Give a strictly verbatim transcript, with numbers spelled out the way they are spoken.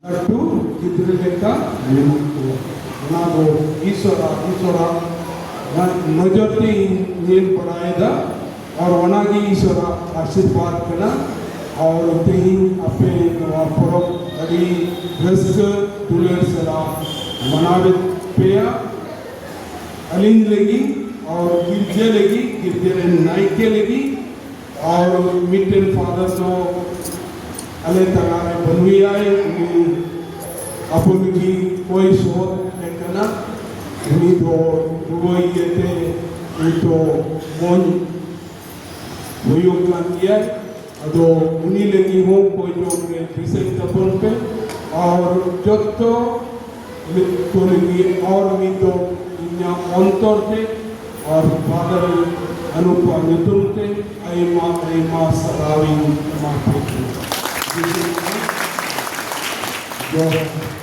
ᱞᱟᱹᱴᱩ ᱜᱤᱫᱽᱨᱟᱹ ᱞᱮᱠᱟ ᱢᱮᱱᱟᱜ ᱠᱚᱣᱟ᱾ ᱚᱱᱟ ᱫᱚ ᱤᱥᱚᱨᱟᱜ, ᱤᱥᱚᱨᱟᱜ ᱱᱚᱡᱚᱨ ᱛᱮ ᱤᱧ ᱧᱮᱞ ᱵᱟᱲᱟᱭᱮᱫᱟ᱾ ᱟᱨ ᱚᱱᱟᱜᱮ ᱤᱥᱚᱨᱟᱜ ᱟᱥᱤᱨᱵᱟᱫᱽ ᱠᱟᱱᱟ᱾ ᱟᱨ ᱛᱮᱦᱮᱧ ᱟᱯᱮ ᱱᱚᱣᱟ ᱯᱚᱨᱚᱵᱽ ᱟᱹᱰᱤ ᱨᱟᱹᱥᱠᱟᱹ ᱫᱩᱞᱟᱹᱲ ᱥᱟᱞᱟᱜ ᱢᱟᱱᱟᱣᱮᱫ ᱯᱮᱭᱟ᱾ ᱟᱹᱞᱤᱧ ᱞᱟᱹᱜᱤᱫ ᱟᱨ ᱜᱤᱨᱡᱟᱹ ᱞᱟᱹᱜᱤᱫ, ᱜᱤᱨᱡᱟᱹ ᱨᱮᱱ ᱱᱟᱭᱠᱮ ᱞᱟᱹᱜᱤᱫ, ᱟᱨ ᱢᱤᱫᱴᱮᱱ ᱯᱷᱟᱫᱟᱨ ᱫᱚ ᱟᱞᱮ ᱛᱟᱞᱟᱨᱮ ᱵᱟᱹᱱᱩᱭᱟᱭ, ᱩᱱᱤ ᱟᱵᱚ ᱞᱟᱹᱜᱤᱫ ᱠᱚᱭ ᱥᱚᱦᱚᱫ ᱦᱮᱡ ᱠᱟᱱᱟ᱾ ᱩᱱᱤ ᱫᱚ ᱨᱩᱣᱟᱹ ᱤᱭᱟᱹᱛᱮ ᱱᱤᱛᱚᱜ ᱢᱚᱱ ᱦᱩᱭᱩᱜ ᱠᱟᱱ ᱜᱮᱭᱟ᱾ ᱟᱫᱚ ᱩᱱᱤ ᱞᱟᱹᱜᱤᱫ ᱦᱚᱸ ᱠᱚᱭ ᱡᱚᱢ ᱨᱮ ᱫᱤᱥᱟᱹᱭ ᱛᱟᱵᱚᱱ ᱯᱮ᱾ ᱟᱨ ᱡᱚᱛᱚ ᱢᱤᱫ ᱠᱚ ᱞᱟᱹᱜᱤᱫ ᱟᱨ ᱢᱤᱫ ᱫᱚ ᱤᱧᱟᱹᱜ ᱚᱱᱛᱚᱨ ᱛᱮ ᱟᱨ ᱯᱷᱟᱫᱟᱨ ᱟᱱᱩᱯᱟ ᱧᱩᱛᱩᱢ ᱛᱮ ᱟᱭᱢᱟ ᱟᱭᱢᱟ ᱥᱟᱨᱦᱟᱣᱤᱧ ᱮᱢᱟ ᱯᱮ ᱠᱟᱱᱟ᱾ ᱡᱚᱦᱟᱨ᱾